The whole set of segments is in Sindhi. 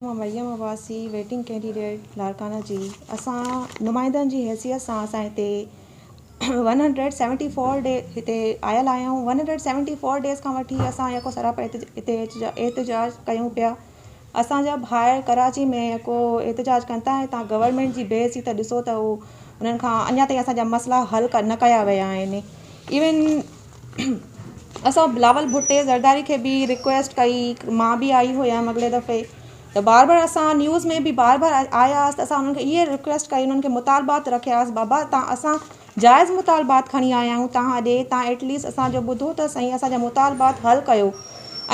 مان مريم عباسي ويٽنگ ڪينڊيڊيٽ لاڙڪاڻا جي اسان نمائندن جي حيثيت سان اسان هتي 174 ڊي هتي آيل آهيون 174 ڊيز کان وٺي اسان يڪو سراپا هتي احتجاج ڪيون پيا اسان جا ڀائر ڪراچي ۾ يڪو احتجاج ڪن ٿا ۽ تان گورنمينٽ جي بي حسي ته ڏسو ته هو انهن کان اڃا تائين اسان جا مسئلا حل نه ڪيا ويا آهن ايون اسان بلاول ڀٽي زرداري کي به رڪويسٽ ڪئي مان به آئي هيم اڳلي دفعي ته بار بار اسان نيوز ۾ به بار بار آياس ته اسان انهن کي اهي رڪويسٽ ڪئي انهن کي مطالبات رکياس بابا تان اسان جائز مطالبات کڻي آيا آهيون تان ڏي تان ايٽليسٽ اسان جو ٻڌو ته سهي اسان جا مطالبات حل ڪيو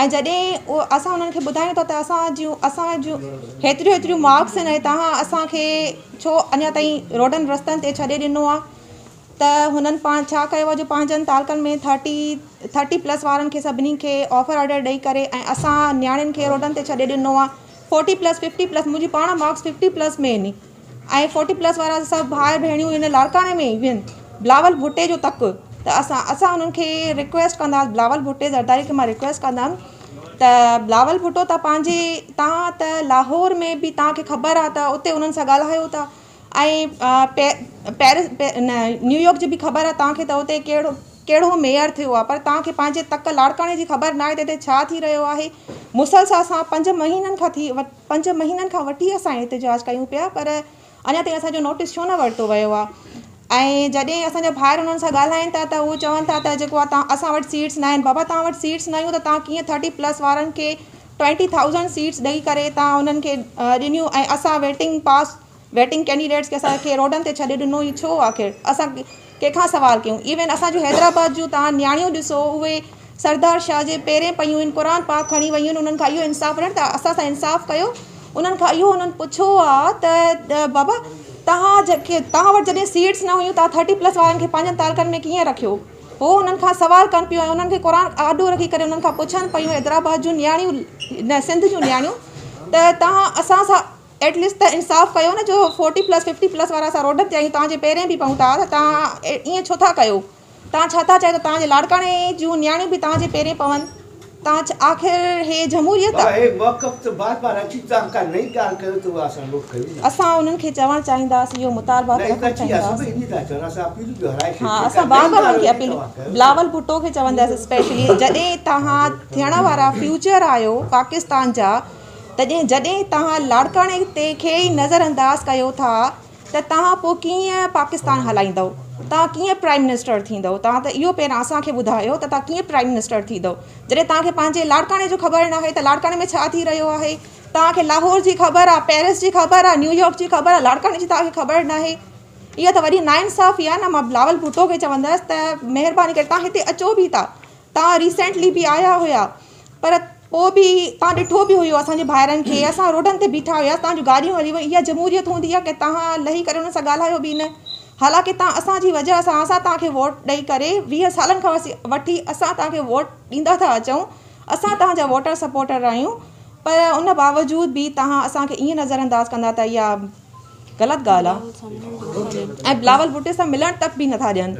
۽ جڏهن اسان انهن کي ٻڌايون ٿا ته اسان جون اسان جون هيتريون هيتريون مارڪس آهن ۽ تان اسان کي ڇو اڃا تائين روڊن رستن تي ڇڏي ڏنو آهي ته هنن پاڻ ڇا ڪيو آهي جو پنهنجن تعلقن ۾ ٿرٽي ٿرٽي پلس وارن کي سڀني کي آفر آرڊر ڏئي ڪري ۽ اسان نياڻين کي روڊن تي ڇڏي ڏنو آهي فورٽي پلس ففٽي پلس منهنجي پاڻ مارڪس ففٽي پلس ۾ آهن ۽ فورٽي پلس وارا سڀ ڀائر ڀيڻيون هن لاڙڪاڻي ۾ ايون بلاول ڀٽي جو تڪ ته اسان اسان انهن کي رڪويسٽ ڪنداسين بلاول ڀٽي زرداري کي مان رڪويسٽ ڪندم ته بلاول ڀٽو ته پنهنجي تان ته لاهور ۾ به توهان کي خبر آهي ته اتي انهن سان ڳالهايو ٿا ۽ پيرس نه نيويارڪ جي به خبر آهي توهان کي ته اتي ڪهڙو ڪهڙو ميئر ٿيو آهي پر توهان کي پنهنجي تڪ لاڙڪاڻي جي خبر ناهي ته هتي ڇا ٿي رهيو آهي مسلسل اسان پنج مهينن کان ٿي پنج مهينن کان وٺي اسان احتجاج ڪيون پيا پر اڃا تائين اسان جو نوٽيس ڇو نه ورتو ويو آهي ۽ جڏهن اسان جا ڀائر انهن سان ڳالهائين ٿا ته هو چون ٿا ته جيڪو آهي توهان اسان وٽ سيٽس ناهن بابا توهان وٽ سيٽس ناهيون ته توهان ڪيئن ٿرٽي پلس وارن کي ٽوئنٽي ٿائوزنڊ سيٽس ڏئي ڪري توهان انهن کي ڏنيون ۽ اسان ويٽنگ پاس ويٽنگ ڪينڊيڊيٽس کي اسان کي روڊن تي ڇڏي ڏنو هي ڇو آخر اسان ڪنهن کان سوال ڪيون ايون اسان جون حيدرآباد جون توهان نياڻيون ڏسو اهي سردار شاهه جي پيرين پيون آهن قرآن پاڪ کڻي ويون آهن انهن کان اهو انصاف وٺڻ ته اسان سان انصاف ڪيو انهن کان اهو انهن پڇيو آ ته بابا توهان جيڪي توهان وٽ جڏهن سيٽس نه هيون توهان ٿرٽي پلس وارن کي پنهنجن تعلقن ۾ ڪيئن رکيو هو انهن کان سوال ڪن پيون ۽ انهن کي قرآن آڏو رکي ڪري انهن کان پڇن پيون حيدرآباد جون نياڻيون نه سنڌ جون نياڻيون ته توهان اسان سان ايٽ ليسٽ ته انصاف ڪيو نه جو فورٽي پلس ففٽي پلس وارا اسان روڊن تي آهيون توهان جي پيرين به پئون ٿا ته توهان ائين ڇو ٿا ڪيو توهان ڇا ٿا چاهيو ته توهان جي لاڙڪاڻي جون نياڻيون به توهان جي پيرين پون توهان آخر هي جمهوريت بابا هي موقف ته بار بار اچي توهان ڪا نئين ڳالهه ڪيو ته اها اسان نوٽ ڪيون نه. اسان انهن کي چوڻ چاهينداسين اهو مطالبات نه رکڻ اچي چاهينداسين. اسان به انهي ٿا چون اسان اپيلون به هرائي ها ڇڏيون اسان جيڪا بار نئين بار انهن ڳالهه کي هجي اپيل توهان ڪيو بلاول ڀٽو کي چونداسين اسپيشلي جڏهن توهان ٿيڻ وارا فيوچر آهيو پاڪستان جا تڏهن جڏهن توهان لاڙڪاڻي تي کي ئي نظر انداز ڪيو ٿا ته توهان پوء ڪيئن پاڪستان هلائيندؤ؟ توهان ڪيئن پرائيم منسٽر ٿيندؤ؟ توهان ته اهو پهريان اسان کي ٻڌايو ته توهان ڪيئن پرائيم منسٽر ٿيندؤ؟ جڏهن توهان کي پنهنجي لاڙڪاڻي جو خبر ناهي ته لاڙڪاڻي ۾ ڇا ٿي رهيو آهي؟ توهان کي لاهور جي خبر آهي، پيرس جي خبر آهي، نيويارڪ جي خبر آهي، لاڙڪاڻي جي توهان کي خبر ناهي؟ اها ته وڏي ناانصافي آهي نه؟ مان بلاول ڀٽو کي چوندس ته مهرباني ڪري توهان هتي اچو به ٿا، توهان ريسينٽلي به آيا هيا پر پوء به توهان ڏٺو به هيو اسان جي ڀائرن کي اسان روڊن تي بيٺا هيا توهان جون گاڏيون هلي ويون اها جمهوريت هوندي آهي ڪي توهان لهي ڪري انهن سان ڳالهايو به نه حالانڪه توهان اسان جي وجهه سان اسان توهان کي ووٽ ڏئي ڪري 20 سالن کان وٺي اسان توهان کي ووٽ ڏيندا ٿا اچون اسان توهان جا ووٽر سپورٽر آهيون پر ان باوجود به توهان اسان کي ائين نظر انداز ڪندا ته اها غلط ڳالهه آهي ۽ بلاول ڀٽي سان ملڻ تڪ به نٿا ڏين.